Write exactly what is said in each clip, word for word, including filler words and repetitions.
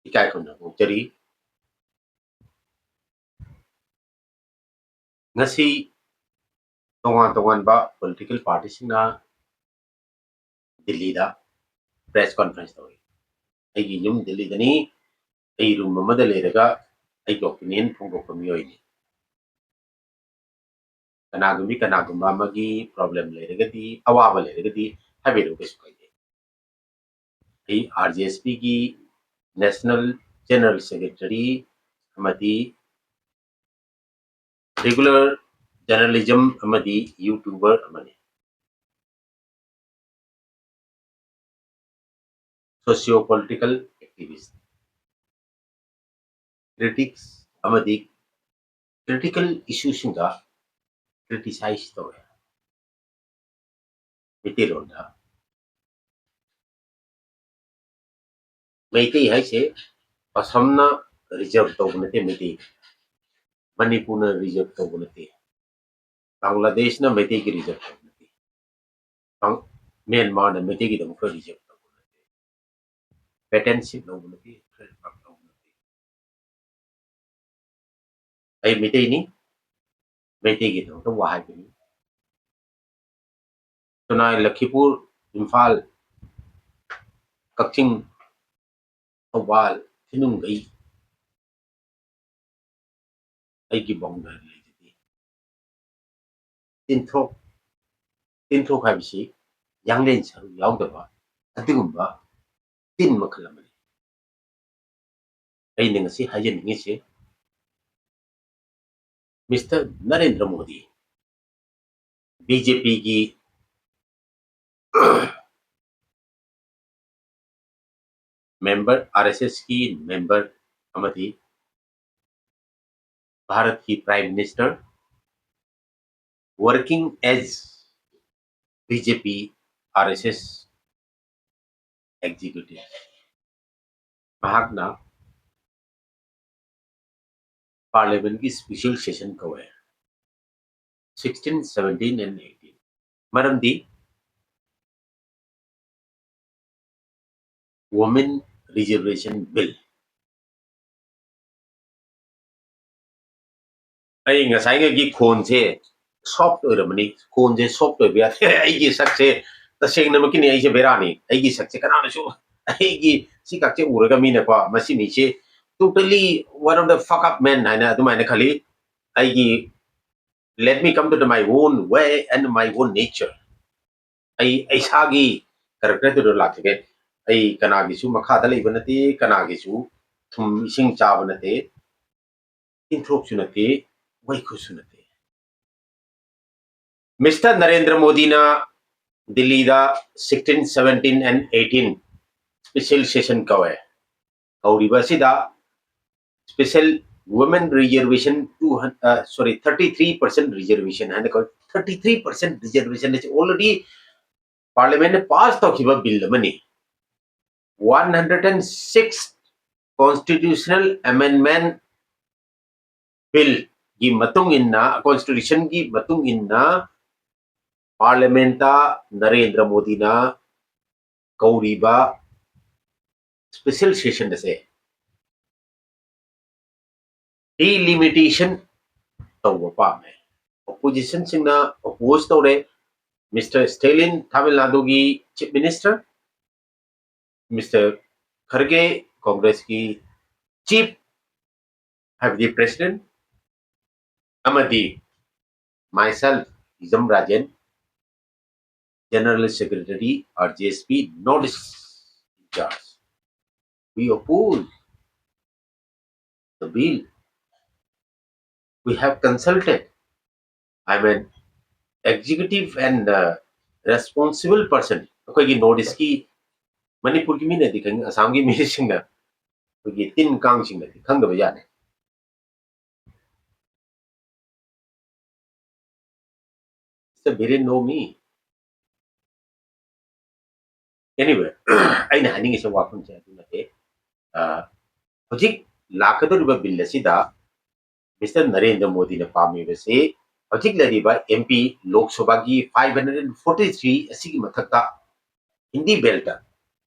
ꯏꯀꯥꯏ ꯈꯨꯝꯅꯕ ꯐꯣꯡꯖꯔꯤ꯫ ꯉꯁꯤ ꯇꯣꯉꯥꯟ ꯇꯣꯉꯥꯟꯕ political party ꯁꯤꯡꯅ ꯗꯤꯜꯂꯤꯗ press conference ꯇꯧꯏ꯫ ꯑꯩꯒꯤ ꯌꯨꯝ ꯗꯤꯜꯂꯤꯗꯅꯤ, ꯑꯩ room ꯑꯃꯗ ꯂꯩꯔꯒ ꯑꯩꯒꯤ opinion ꯐꯣꯡꯗꯣꯛꯄ ꯃꯤꯑꯣꯏꯅꯤ꯫ ꯀꯅꯥꯒꯨꯝꯕꯤ ꯀꯅꯥꯒꯨꯝꯕ ꯑꯃꯒꯤ problem ꯂꯩꯔꯒꯗꯤ, ꯑꯋꯥꯕ ꯂꯩꯔꯒꯗꯤ ꯍꯥꯏꯕꯤꯔꯛꯎ, ꯀꯩꯁꯨ ꯀꯥꯏꯗꯦ꯫ ꯑꯩ RJSP ꯒꯤ National General Secretary ꯑꯃꯗꯤ regular journalism ꯑꯃꯗꯤ YouTuber ꯑꯃꯅꯤ꯫ Socio political activist, critics ꯑꯃꯗꯤ critical issue ꯁꯤꯡꯗ criticize ꯇꯧꯋꯦ꯫ ꯃꯩꯇꯩꯂꯣꯟꯗ ꯃꯩꯇꯩ ꯍꯥꯏꯁꯦ ꯑꯁꯥꯝꯅ reserve ꯇꯧꯕ ꯅꯠꯇꯦ, ꯃꯩꯇꯩ ꯃꯅꯤꯄꯨꯔꯅ reserve ꯇꯧꯕ ꯅꯠꯇꯦ, ꯕꯪꯒ꯭ꯂꯥꯗꯦꯁꯅ ꯃꯩꯇꯩꯒꯤ reserve ꯇꯧꯕ ꯅꯠꯇꯦ, ꯕꯪ-, ꯃ꯭ꯌꯥꯟꯃꯥꯔꯅ ꯃꯩꯇꯩꯒꯤꯗꯃꯛꯇ reserve ꯇꯧꯕ ꯅꯠꯇꯦ, patternship ꯂꯧꯕ ꯅꯠꯇꯦ, trademark ꯂꯧꯕ ꯅꯠꯇꯦ꯫ ꯑꯩ ꯃꯩꯇꯩꯅꯤ, ꯃꯩꯇꯩꯒꯤꯗꯃꯛꯇ ꯋꯥ ꯍꯥꯏꯕꯅꯤ꯫ ꯈꯨꯟꯅꯥꯏ, ꯂꯈꯤꯄꯨꯔ, ꯏꯝꯐꯥꯜ, ꯀꯛꯆꯤꯡ, ꯊꯧꯕꯥꯜ, ꯊꯤꯅꯨꯡꯒꯩ ꯑꯩꯒꯤ boundary ꯂꯩꯖꯗꯦ꯫ ꯇꯤꯟꯊ꯭ꯔꯣꯛ, ꯇꯤꯟꯊ꯭ꯔꯣꯛ ꯍꯥꯏꯕꯁꯤ ꯌꯥꯡꯂꯦꯟ ꯁꯔꯨ ꯌꯥꯎꯗꯕ ꯑꯗꯨꯒꯨꯝꯕ ꯇꯤꯟ ꯃꯈꯜ ꯑꯃꯅꯤ꯫ ꯑꯩꯅ ꯉꯁꯤ ꯍꯥꯏꯖꯅꯤꯡꯉꯤꯁꯤ, Mister ꯅꯔꯦꯟꯗ꯭ꯔ ꯃꯣꯗꯤ, BJP ꯒꯤ member, RSS ꯀꯤ member ꯑꯃꯗꯤ ꯚꯥꯔꯠꯀꯤ Prime Minister, working as BJP RSS executive꯫ ꯃꯍꯥꯛꯅ Parliament ꯀꯤ special session ꯀꯧꯋꯦ, sixteen, seventeen and eighteen꯫ ꯃꯔꯝꯗꯤ Women Reservation Bill ꯑꯩ ꯉꯁꯥꯏꯉꯩꯒꯤ ꯈꯣꯟꯁꯦ soft ꯑꯣꯏꯔꯝꯃꯅꯤ꯫ ꯈꯣꯟꯁꯦ soft ꯑꯣꯏꯕ ꯌꯥꯗꯦ꯫ ꯑꯩꯒꯤ ꯁꯛꯁꯦ ꯇꯁꯦꯡꯅꯃꯛꯀꯤꯅꯤ, ꯑꯩꯁꯦ ꯕꯦꯔꯥꯅꯤ꯫ ꯑꯩꯒꯤ ꯁꯛꯁꯦ ꯀꯅꯥꯅꯁꯨ, ꯑꯩꯒꯤ ꯁꯤ ꯀꯛꯁꯦ ꯎꯔꯒ ꯃꯤꯅꯀꯣ, "ꯃꯁꯤ ꯃꯤꯁꯦ totally one of the fuck up men" ꯍꯥꯏꯅ ꯑꯗꯨꯃꯥꯏꯅ ꯈꯜꯂꯤ꯫ ꯑꯩꯒꯤ, let me come to the, my own way and my own nature. ꯑꯩ, ꯑꯩ ꯏꯁꯥꯒꯤ characterꯗꯨꯗ ꯂꯥꯛꯆꯒꯦ꯫ ꯑꯩ ꯀꯅꯥꯒꯤꯁꯨ ꯃꯈꯥꯗ ꯂꯩꯕ ꯅꯠꯇꯦ, ꯀꯅꯥꯒꯤꯁꯨ ꯊꯨꯝ ꯏꯁꯤꯡ ꯆꯥꯕ ꯅꯠꯇꯦ, ꯏꯟꯊ꯭ꯔꯣꯛꯁꯨ ꯅꯠꯇꯦ, ꯋꯥꯏꯈꯨꯁꯨ ꯅꯠꯇꯦ꯫ ꯃꯤꯁꯇꯔ ꯅꯔꯦꯟꯗ꯭ꯔ ꯃꯣꯗꯤꯅ ꯗꯤꯜꯂꯤꯗ sixteen, seventeen and eighteen special session ꯀꯧꯋꯦ꯫ ꯀꯧꯔꯤꯕ ꯑꯁꯤꯗ special women reservation two hundred, ꯑ, sorry, thirty three percent reservation ꯍꯥꯏꯅ ꯀꯧꯏ꯫ Thirty three percent reservation ꯑꯁꯤ already parliamentꯅ pass ꯇꯧꯈꯤꯕ bill ꯑꯃꯅꯤ꯫ One hundred and six constitutional amendment billꯒꯤ ꯃꯇꯨꯡ ꯏꯟꯅ, constitutionꯒꯤ ꯃꯇꯨꯡ ꯏꯟꯅ parliamentꯇ ꯅꯔꯦꯟꯗ꯭ꯔ ꯃꯣꯗꯤꯅ ꯀꯧꯔꯤꯕ special session ꯑꯁꯦ delimitation ꯇꯧꯕ ꯄꯥꯝꯃꯦ꯫ Oppositionꯁꯤꯡꯅ oppose ꯇꯧꯔꯦ꯫ ꯃꯤꯁꯇꯔ ꯁ꯭ꯇꯦꯂꯤꯟ, ꯇꯥꯃꯤꯜ ꯅꯥꯗꯨꯒꯤ Chief Minister, ꯃꯤꯁꯇꯔ ꯈꯔꯒꯦ, ꯀꯣꯡꯒ꯭ꯔꯦꯁꯀꯤ chief, ꯍꯥꯏꯕꯗꯤ president, ꯑꯃꯗꯤ myself, Ijam Rajen, General Secretary, R J S P, North East in charge. We oppose the bill. We have consulted, I mean, executive and, uh, responsible person. ꯑꯩꯈꯣꯏꯒꯤ North Eastꯀꯤ, ꯃꯅꯤꯄꯨꯔꯒꯤ ꯃꯤꯅꯗꯤ ꯈꯪꯉꯤ, ꯑꯁꯥꯝꯒꯤ ꯃꯤꯁꯤꯡꯅ, ꯑꯩꯈꯣꯏꯒꯤ ꯇꯤꯟ ꯀꯥꯡꯁꯤꯡꯅꯗꯤ ꯈꯪꯗꯕ ꯌꯥꯅꯤ꯫ Mister Biren know me. Anyway, ꯑꯩꯅ ꯍꯥꯏꯅꯤꯡꯉꯤꯁꯦ ꯋꯥꯐꯝꯁꯦ ꯑꯗꯨ ꯅꯠꯇꯦ꯫ ꯑ, ꯍꯧꯖꯤꯛ ꯂꯥꯛꯀꯗꯧꯔꯤꯕ bill ꯑꯁꯤꯗ ꯃꯤꯁꯇꯔ ꯅꯔꯦꯟꯗ꯭ꯔ ꯃꯣꯗꯤꯅ ꯄꯥꯝꯃꯤꯕꯁꯤ ꯍꯧꯖꯤꯛ ꯂꯩꯔꯤꯕ M P, ꯂꯣꯛ ꯁꯚꯥꯒꯤ five hundred and forty three ꯑꯁꯤꯒꯤ ꯃꯊꯛꯇ Hindi beltꯇ,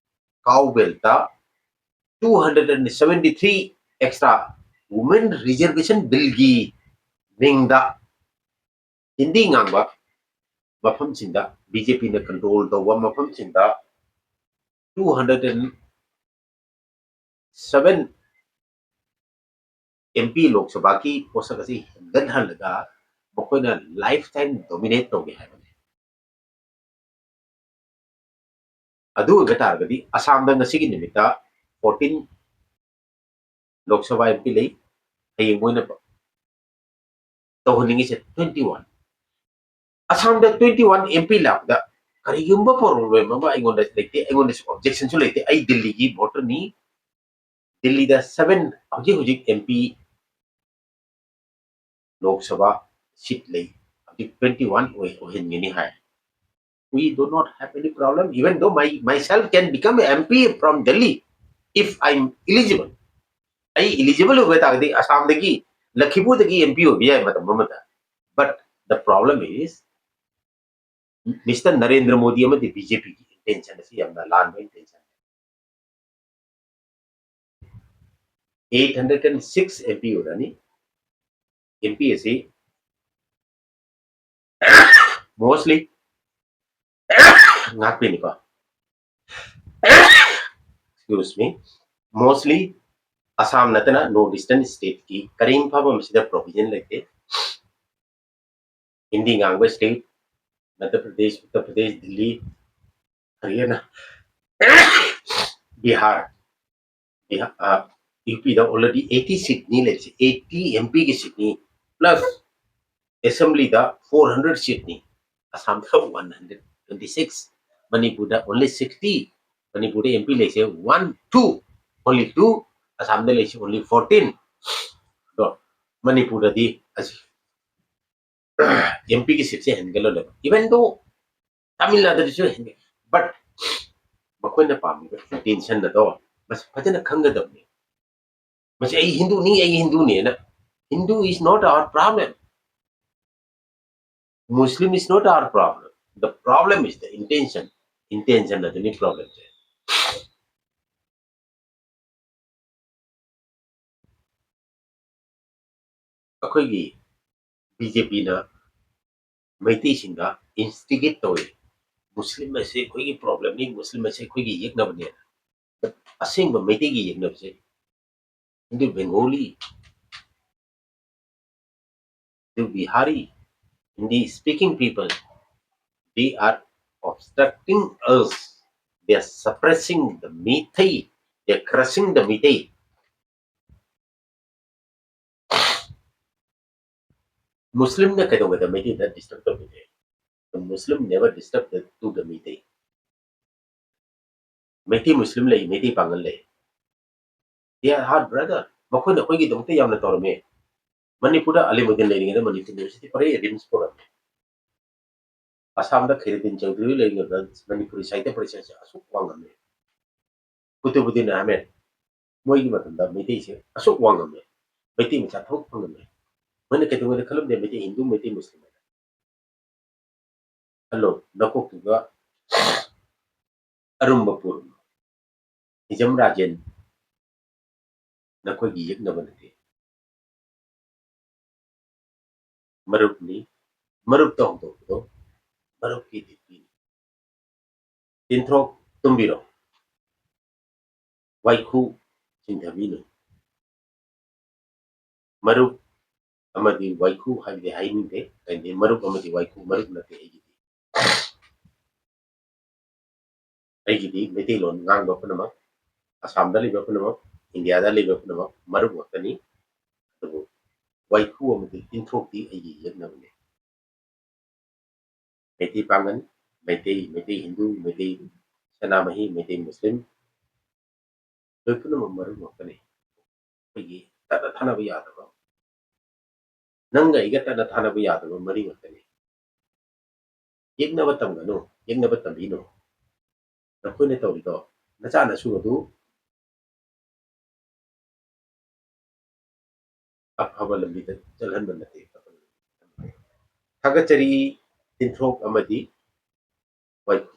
cow beltꯇ two hundred and seventy three extra women reservation billꯒꯤ ꯃꯤꯡꯗ ꯍꯤꯟꯗꯤ ꯉꯥꯡꯕ ꯃꯐꯝꯁꯤꯡꯗ, ꯕꯤ ꯖꯦ ꯄꯤꯅ ꯀꯟꯇ꯭ꯔꯣꯜ ꯇꯧꯕ ꯃꯐꯝꯁꯤꯡꯗ two hundred and seven M P ꯂꯣꯛ ꯁꯚꯥꯒꯤ ꯄꯣꯠꯁꯛ ꯑꯁꯤ ꯍꯦꯟꯒꯠꯍꯜꯂꯒ ꯃꯈꯣꯏꯅ ꯂꯥꯏꯐ ꯇꯥꯏꯝ ꯗꯣꯃꯤꯅꯦꯠ ꯇꯧꯒꯦ ꯍꯥꯏꯕꯅꯤ꯫ ꯑꯗꯨ ꯑꯣꯏꯕ ꯇꯥꯔꯒꯗꯤ ꯑꯁꯥꯝꯗ ꯉꯁꯤꯒꯤ ꯅꯨꯃꯤꯠꯇ fourteen Lok Sabha M P ꯂꯩ, ꯍꯌꯦꯡ ꯃꯣꯏꯅ ꯇꯧꯍꯟꯅꯤꯡꯉꯤꯁꯦ twenty one꯫ ꯑꯁꯥꯝꯗ twenty one M P ꯂꯥꯛꯄꯗ ꯀꯔꯤꯒꯨꯝꯕ ꯄ꯭ꯔꯣꯕ꯭ꯂꯦꯝ ꯑꯃ ꯑꯩꯉꯣꯟꯗ ꯂꯩꯇꯦ, ꯑꯩꯉꯣꯟꯗꯁꯨ ꯑꯣꯕꯖꯦꯛꯁꯟꯁꯨ ꯂꯩꯇꯦ꯫ ꯑꯩ ꯗꯤꯜꯂꯤꯒꯤ ꯚꯣꯇꯔꯅꯤ, ꯗꯤꯜꯂꯤꯗ seven, ꯍꯧꯖꯤꯛ ꯍꯧꯖꯤꯛ M P ꯂꯣꯛ ꯁꯚꯥ ꯁꯤꯠ ꯂꯩ, ꯍꯧꯖꯤꯛ twenty one ꯑꯣꯏ-, ꯑꯣꯏꯍꯟꯒꯅꯤ ꯍꯥꯏ꯫ We do not have any problem, even though my, myself can become a M P from Delhi if I'm eligible. ꯑꯩ ꯏꯂꯤꯖꯤꯕꯜ ꯑꯣꯏꯕ ꯇꯥꯔꯒꯗꯤ ꯑꯁꯥꯝꯗꯒꯤ, ꯂꯈꯤꯄꯨꯔꯗꯒꯤ M P ꯑꯣꯏꯕ ꯌꯥꯏ ꯃꯇꯝ ꯑꯃꯗ꯫ But the problem is, Mister Narendra Modi ꯑꯃꯗꯤ B J P ꯒꯤ intention ꯑꯁꯤ ꯌꯥꯝꯅ ꯂꯥꯟꯕ intention. Eight hundred and six M P ꯑꯣꯏꯔꯅꯤ꯫ M P ꯑꯁꯤ mostly, ꯉꯥꯛꯄꯤꯅꯤꯀꯣ, excuse me, mostly Assam ꯅꯠꯇꯅ North Eastern state ꯀꯤ ꯀꯔꯤꯝ ꯐꯥꯎꯕ ꯃꯁꯤꯗ provision ꯂꯩꯇꯦ꯫ ꯍꯤꯟꯗꯤ ꯉꯥꯡꯕ state, ꯃꯙ꯭ꯌ ꯄ꯭ꯔꯗꯦꯁ, ꯎꯠꯇꯔ ꯄ꯭ꯔꯗꯦꯁ, ꯗꯤꯜꯂꯤ, ꯍꯔꯤꯌꯥꯅꯥ, ꯕꯤꯍꯥꯔ, ꯕꯤꯍꯥ-, ꯑ, U P ꯗ already eighty seat ꯅꯤ ꯂꯩꯔꯤꯁꯦ, eighty M P ꯒꯤ seat ꯅꯤ, plus assembly ꯗ four hundred seat ꯅꯤ, ꯑꯁꯥꯝꯗ one hundred twenty six, ꯃꯅꯤꯄꯨꯔꯗ only sixty, ꯃꯅꯤꯄꯨꯔꯗ M P ꯂꯩꯁꯦ one, two, only two, ꯑꯁꯥꯝꯗ ꯂꯩꯁꯦ only fourteen꯫ ꯑꯗꯣ ꯃꯅꯤꯄꯨꯔꯗꯗꯤ ꯑꯁꯤ M P ꯒꯤ seat say ꯍꯦꯟꯒꯠꯂꯣꯏꯕ, even though Tamil ꯅꯥꯗꯨꯗꯁꯨ ꯍꯦꯟꯒꯠ-, but ꯃꯈꯣꯏꯅ ꯄꯥꯝꯃꯤꯕ intention ꯑꯗꯣ ꯃꯁꯤ ꯐꯖꯅ ꯈꯪꯒꯗꯕꯅꯤ꯫ ꯃꯁꯤ ꯑꯩ ꯍꯤꯟꯗꯨꯅꯤ, ꯑꯩ ꯍꯤꯟꯗꯨꯅꯤꯅ, Hindu is not our problem, Muslim is not our problem, the problem is the intention, intention ꯑꯗꯨꯅꯤ problem ꯁꯦ꯫ ꯑꯩꯈꯣꯏꯒꯤ ꯕꯤ ꯖꯦ ꯄꯤꯅ ꯃꯩꯇꯩꯁꯤꯡꯗ ꯏꯟꯁꯇꯤꯒꯦꯠ ꯇꯧꯏ꯫ ꯃꯨꯁꯂꯤꯝ ꯑꯁꯤ ꯑꯩꯈꯣꯏꯒꯤ ꯄ꯭ꯔꯣꯕ꯭ꯂꯦꯝꯅꯤ, ꯃꯨꯁꯂꯤꯝ ꯑꯁꯤ ꯑꯩꯈꯣꯏꯒꯤ ꯌꯦꯛꯅꯕꯅꯦꯅ꯫ ꯑꯁꯦꯡꯕ ꯃꯩꯇꯩꯒꯤ ꯌꯦꯛꯅꯕꯁꯦ, Hindu Bengali, Hindu Bihari, Hindi speaking people, they are obstructing us. They are suppressing the Meitei. They are crushing the Meitei. ꯃꯨꯁꯂꯤꯝꯅ ꯀꯩꯗꯧꯕꯗ ꯃꯩꯇꯩꯗ disturb ꯇꯧꯕꯤꯗꯦ? The Muslim never disturb the, to the Meitei. Meitei ꯃꯨꯁꯂꯤꯝ ꯂꯩ, ꯃꯩꯇꯩ ꯄꯥꯉꯜ ꯂꯩ꯫ They are our brother. ꯃꯈꯣꯏꯅ ꯑꯩꯈꯣꯏꯒꯤꯗꯃꯛꯇ ꯌꯥꯝꯅ ꯇꯧꯔꯝꯃꯦ꯫ ꯃꯅꯤꯄꯨꯔꯗ ꯑꯂꯤꯃꯨꯗꯤꯟ ꯂꯩꯔꯤꯉꯩꯗ Manipur university ꯄꯨꯔꯥ ꯔꯤꯝꯁ ꯄꯨꯔꯝꯃꯦ꯫ ꯑꯁꯥꯝꯗ ꯈꯩꯔꯨꯗꯤꯟ ꯆꯧꯙꯨꯔꯤ ꯂꯩꯔꯤꯉꯩꯗ ꯃꯅꯤꯄꯨꯔꯤ ꯁꯥꯍꯤꯇ꯭ꯌ ꯄꯔꯤꯁꯠꯁꯦ ꯑꯁꯨꯛ ꯋꯥꯡꯉꯝꯃꯦ꯫ ꯀꯨꯇꯨꯕꯨꯗꯤꯟ ꯑꯍꯃꯦꯗ, ꯃꯣꯏꯒꯤ ꯃꯇꯝꯗ ꯃꯩꯇꯩꯁꯦ ꯑꯁꯨꯛ ꯋꯥꯡꯉꯝꯃꯦ꯫ ꯃꯩꯇꯩ ꯃꯆꯥ ꯊꯕꯛ ꯐꯪꯉꯝꯃꯦ꯫ ꯃꯣꯏꯅ ꯀꯩꯗꯧꯉꯩꯗ ꯈꯜꯂꯝꯗꯦ ꯃꯩꯇꯩ ꯍꯤꯟꯗꯨ, ꯃꯩꯇꯩ ꯃꯨꯁꯂꯤꯝ ꯍꯥꯏꯅ꯫ ꯈꯜꯂꯣ, ꯅꯀꯣꯛꯇꯨꯗ ꯑꯔꯨꯝꯕ ꯄꯨꯔꯨꯝ꯫ ꯍꯤꯖꯝ ꯔꯥꯖꯦꯟ, ꯅꯈꯣꯏꯒꯤ ꯌꯦꯛꯅꯕ ꯅꯠꯇꯦ꯫ ꯃꯔꯨꯞꯅꯤ, ꯃꯔꯨꯞꯇ ꯍꯧꯗꯣꯛꯄꯗꯣ ꯃꯔꯨꯞꯀꯤ ꯗ꯭ꯌꯨꯇꯤꯅꯤ꯫ ꯇꯤꯟꯊ꯭ꯔꯣꯛ ꯇꯨꯝꯕꯤꯔꯣ, ꯋꯥꯏꯈꯨ ꯆꯤꯡꯊꯕꯤꯅꯨ꯫ ꯃꯔꯨꯞ ꯑꯃꯗꯤ ꯋꯥꯏꯈꯨ ꯍꯥꯏꯕꯗꯤ ꯍꯥꯏꯅꯤꯡꯗꯦ, ꯀꯩꯒꯤꯗꯤ ꯃꯔꯨꯞ ꯑꯃꯗꯤ ꯋꯥꯏꯈꯨ ꯃꯔꯨꯞ ꯅꯠꯇꯦ ꯑꯩꯒꯤꯗꯤ꯫ ꯑꯩꯒꯤꯗꯤ ꯃꯩꯇꯩꯂꯣꯟ ꯉꯥꯡꯕ ꯄꯨꯝꯅꯃꯛ, ꯑꯁꯥꯝꯗ ꯂꯩꯕ ꯄꯨꯝꯅꯃꯛ, ꯏꯟꯗꯤꯌꯥꯗ ꯂꯩꯕ ꯄꯨꯝꯅꯃꯛ ꯃꯔꯨꯞ ꯉꯥꯛꯇꯅꯤ꯫ ꯑꯗꯨꯕꯨ ꯋꯥꯏꯈꯨ ꯑꯃꯗꯤ ꯇꯤꯟꯊ꯭ꯔꯣꯛꯇꯤ ꯑꯩꯒꯤ ꯌꯦꯛꯅꯕꯅꯤ꯫ ꯃꯩꯇꯩ ꯄꯥꯉꯜ, ꯃꯩꯇꯩ, ꯃꯩꯇꯩ ꯍꯤꯟꯗꯨ, ꯃꯩꯇꯩ ꯁꯅꯥꯃꯍꯤ, ꯃꯩꯇꯩ ꯃꯨꯁꯂꯤꯝ, ꯂꯣꯏ ꯄꯨꯝꯅꯃꯛ ꯃꯔꯨꯞ ꯉꯥꯛꯇꯅꯤ꯫ ꯑꯩꯈꯣꯏꯒꯤ ꯇꯠꯅ ꯊꯥꯅꯕ ꯌꯥꯗꯕ, ꯅꯪꯒ ꯑꯩꯒ ꯇꯠꯅ ꯊꯥꯅꯕ ꯌꯥꯗꯕ ꯃꯔꯤ ꯉꯥꯛꯇꯅꯤ꯫ ꯌꯦꯛꯅꯕ ꯇꯝꯒꯅꯨ, ꯌꯦꯛꯅꯕ ꯇꯝꯕꯤꯅꯨ꯫ ꯅꯈꯣꯏꯅ ꯇꯧꯔꯤꯗꯣ ꯅꯆꯥ ꯅꯁꯨ ꯑꯗꯨ ꯑꯐꯕ ꯂꯝꯕꯤꯗ ꯆꯠꯍꯟꯕ ꯅꯠꯇꯦ꯫ ꯊꯥꯒꯠꯆꯔꯤ ꯇꯤꯟꯊ꯭ꯔꯣꯛ ꯑꯃꯗꯤ ꯋꯥꯏꯈꯨ꯫